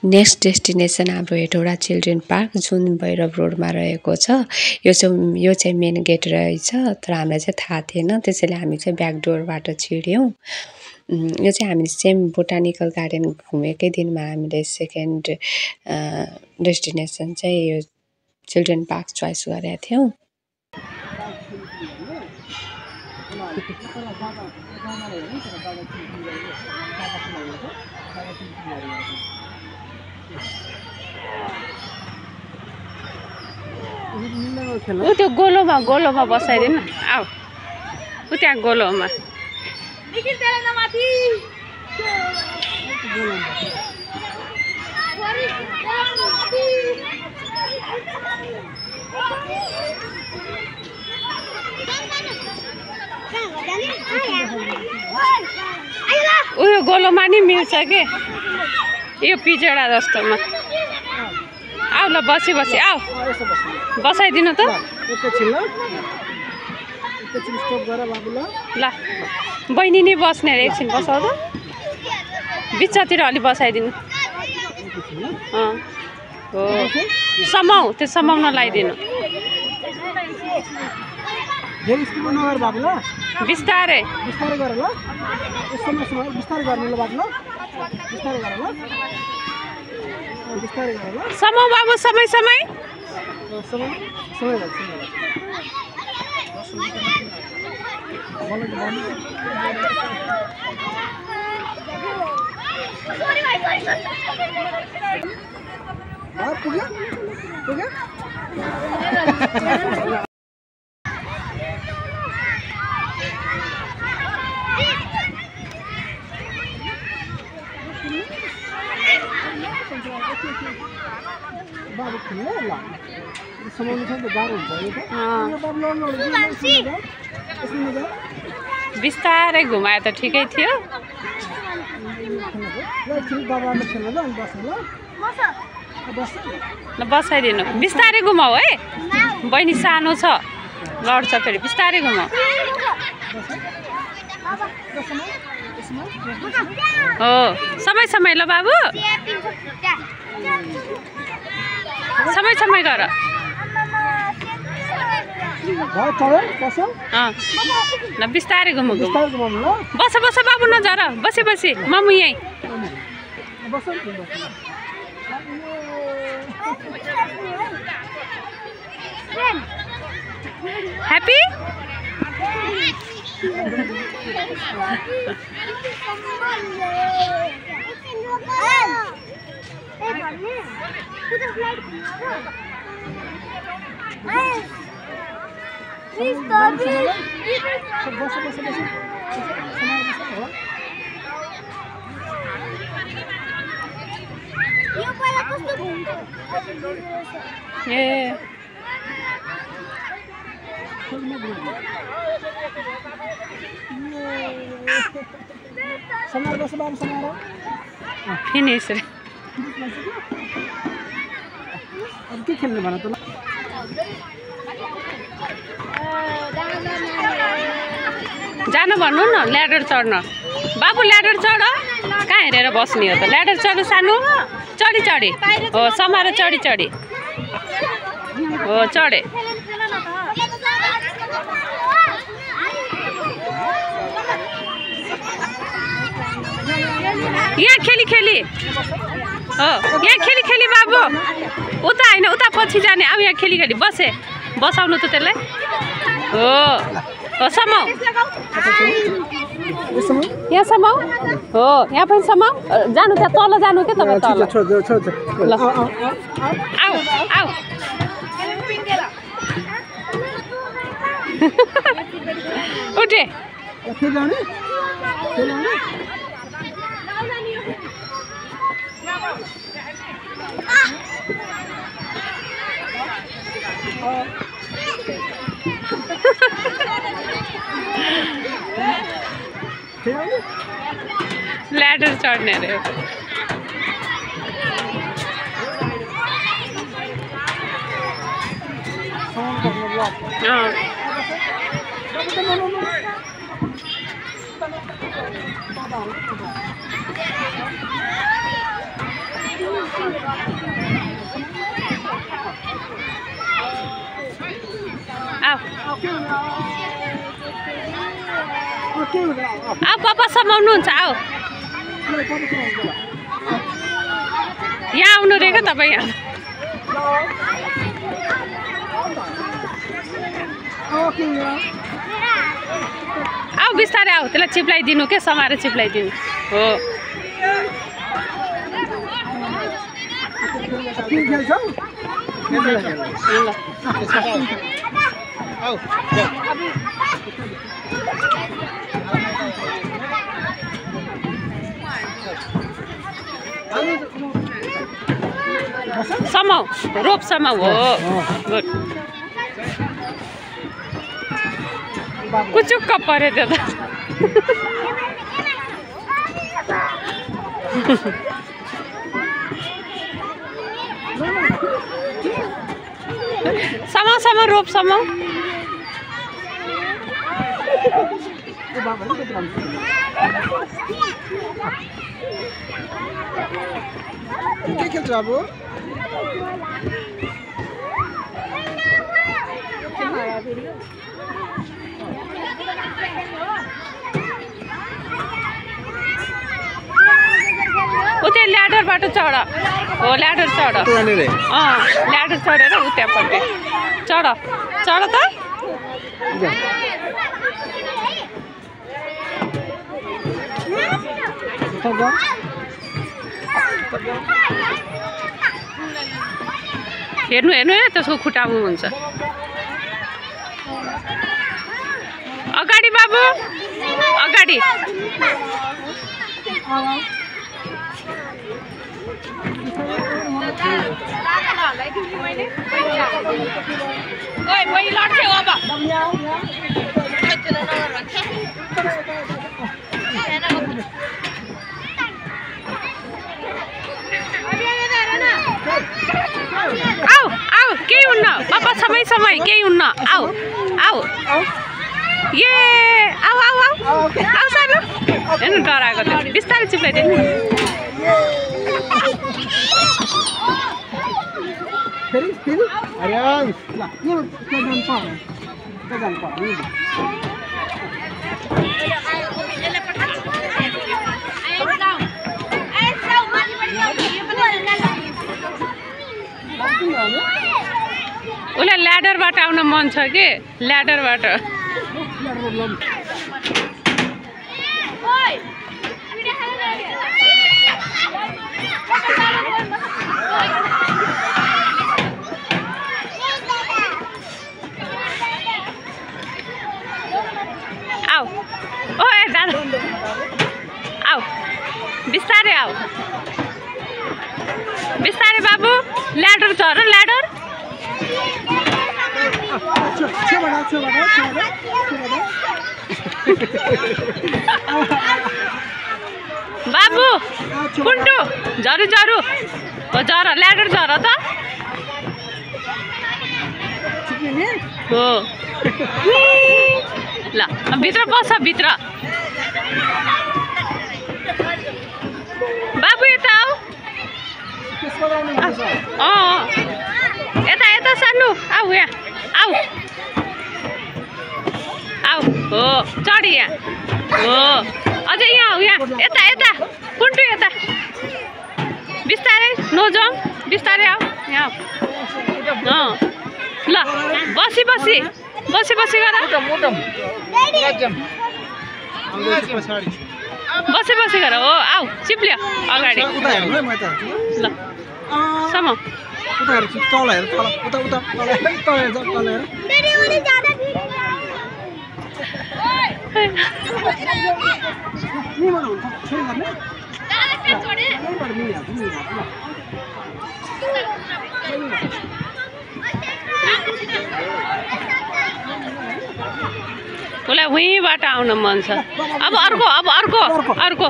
Next destination हाम्रो Hetauda children park जुन भैरव रोडमा रहेको छ। यो चाहिँ मेन गेट रहेछ, तर हामीलाई चाहिँ थाहा थिएन, त्यसैले हामी चाहिँ ब्याक डोरबाट छिर्यौँ। यो चाहिँ हामीले सेम बोटानिकल गार्डन घुमेकै दिनमा हामीले सेकेन्ड डेस्टिनेसन चाहिँ यो चिल्ड्रेन पार्क चोइस गरेका थियौँ। त्यो गोलोमा बसाइदिनु। आऊ उ त्यहाँ गोलोमा उयो गोलोमा नि मिल्छ के, यो पिजडा जस्तोमा। आऊ ल बसी आऊ बसाइदिनु त। ल बहिनी नै बस्ने अरे, एकछिन बसाउ त, बिचतिर अलि बसाइदिनु। हो समाउ, त्यो समाउन लगाइदिनु बिस्तारै। समाउ बाबु, समय बिस्तारै घुमाए त ठिकै थियो। ल बसाइदिनु, बिस्तारै घुमाऊ है, बहिनी सानो छ लड्छ फेरि, बिस्तारै घुमाऊ। हो समय ल बाबु, समय गर। ल बिस्तारै घुमाऊ। बस बाबु नझर, बसी मम्मी यहीँ। ह्याप्पी फिनिस रे। के खेल्ने भन त ल। जानु भन्नु न, ल्याडर चढ्न। बाबु ल्याडर चढ, कहाँ हेरेर बस्ने हो त, ल्याडर चढ सानो, चढी हो समाएर चढी हो चढे। यहाँ खेली हो, यहाँ खेली बाबु, उता होइन उता पछि जाने। अब यहाँ खेली बसाउनु त त्यसलाई। हो समाउ, यहाँ समाउ, हो यहाँ पनि समाउ। जानु त्यहाँ तल जानु के तपाईँ तल। ल आऊ उठे। ल्याडर चढ्ने अरे। आऊ आऊ पापा समाउनुहुन्छ आऊ यहाँ आउनु रे क्या तपाईँ यहाँ आऊ बिस्तारै आऊ त्यसलाई चिप्लाइदिनु के समाएर चिप्लाइदिनु हो समाउ रोप समाउ हो गुड कुचुक्क पऱ्यो त्यो त समाउ समाउ रोप समाउ के खेल्छ अब उतै ल्याडरबाट चढ हो ल्याडर चढ ल्याडर चढेर उतापट्टि चढ चढ त हेर्नु हेर्नु है त्यसको खुट्टा हुन्छ अगाडि बाबु अगाडि आऊ आऊ केही हुन्न पापा समय समय केही हुन्न आऊ आऊ ए आऊ आऊ आऊ आऊ सानो हेर्नु डराएको थियो बिस्तारै चिप्लाइदिनु उसलाई ल्याडरबाट आउन मन छ कि ल्याडरबाट आऊ ओए दादा आऊ बिस्तारै आऊ बिस्तारै बाबु ल्याडर चढ ल्याडर बाबु कुन्टु झरू झरू हो झर ल्याडर झर त हो ल भित्र बस भित्र बाबु यता आऊ यता यता सानो आऊ यहाँ आऊ आऊ हो चढी यहाँ हो अझै यहाँ आऊ यहाँ यता यता कुन्टु यता बिस्तारै नजाउँ बिस्तारै आऊ यहाँ ल बसी बसी बसी बसी गर बसी बसी गर हो आऊ चिप्ल्यो अगाडि ल समाउ उसलाई उहीँबाट आउन मन छ अब अर्को अब अर्को अर्को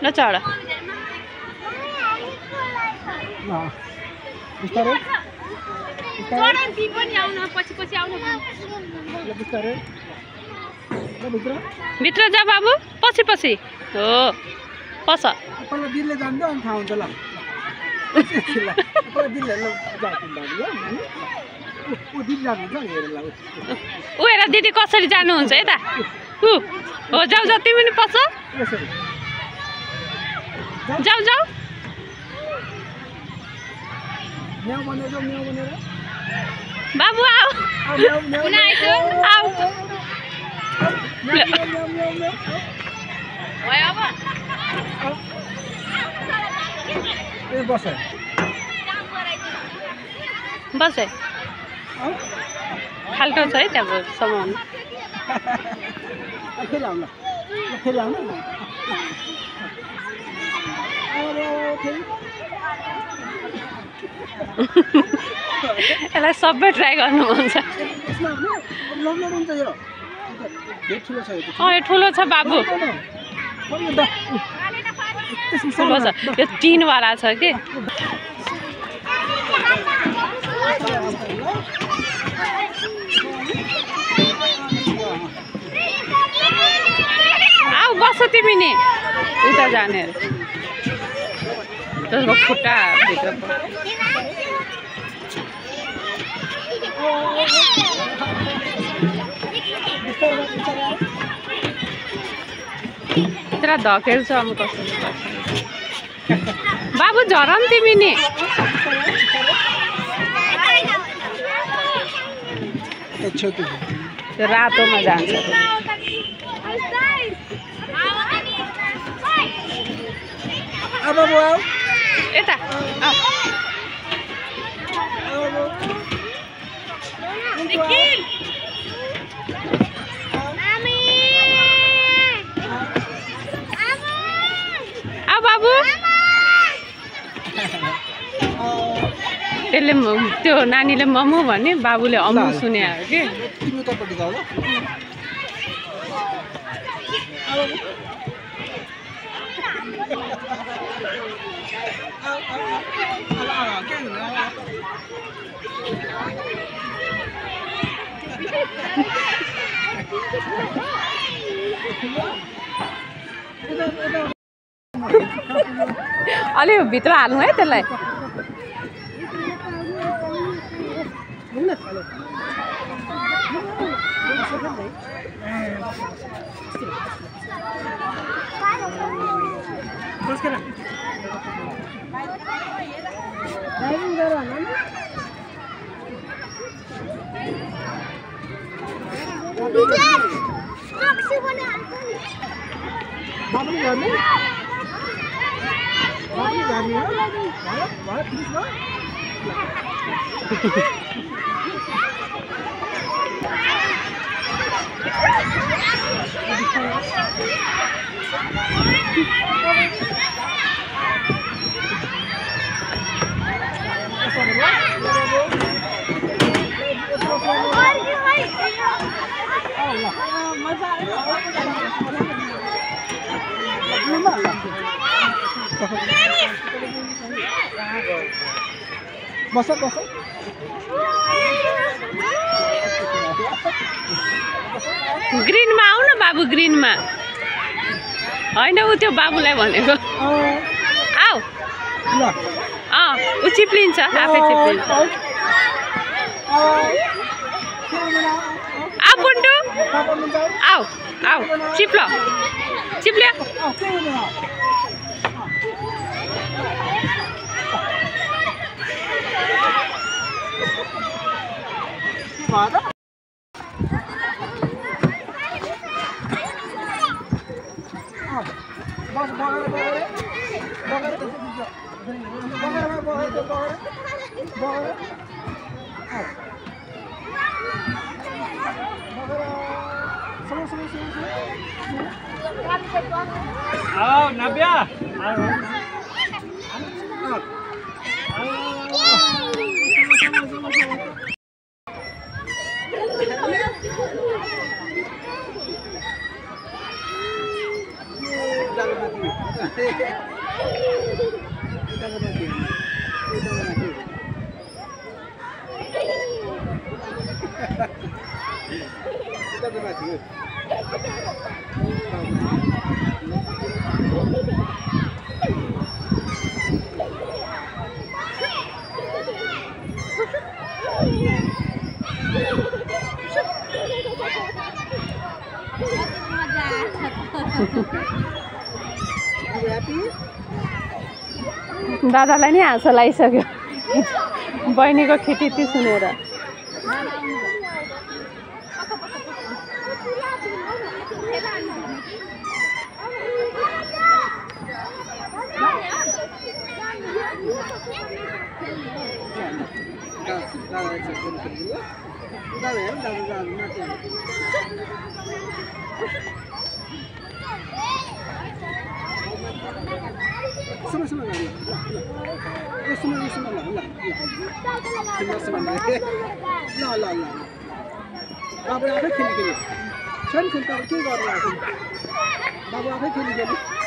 ल चढ भित्र जा बाबु पछि पछि हो पस पहिला दिनले जान्छ अनि थाहा हुन्छ ल पहिला दिनले ल जान्छ बाबु ल ऊ दिन जानुहुन्छ हेर ल ऊ हेर दिदी कसरी जानुहुन्छ यता ऊ हो जाऊ जाऊ तिमी पनि पस यसरी जाऊ जाऊ म्याउ भनेर म्याउ भनेर बाबु आऊ म्याउ म्याउ आऊ म्याउ म्याउ म्याउ म्याउ भयो अब ए बस बस है खाल्टो छ है त्यहाँ सामान फेरि आउनु फेरि आउनु यसलाई सबै ट्राई गर्नु मन छ यो ठुलो छ बाबु ठुलो छ यो टिनवाला छ कि आऊ बस तिमी नि उता जाने त्यसको खुट्टा भित्र तेरा धकेल छ म कसरी बाबु झरम तिमी नि त्यो रातोमा जान्छ यता बाबु त्यसले त्यो नानीले ममु भने बाबुले अम्मु सुने हो कि अलि भित्र हाल्नु है त्यसलाई बस बस ग्रीनमा आऊ न बाबु ग्रीनमा होइन ऊ त्यो बाबुलाई भनेको आऊ ऊ चिप्लिन्छ आफै चिप्लिन्छ आऊ पुन्टु आऊ आऊ चिप्लो चिप्ल्यो नव्या माथि दादालाई नि हाँसो लागिसक्यो बहिनीको खिटिती सुनेर बाबु आफै खेली खेली बाबु आफै खेली खेली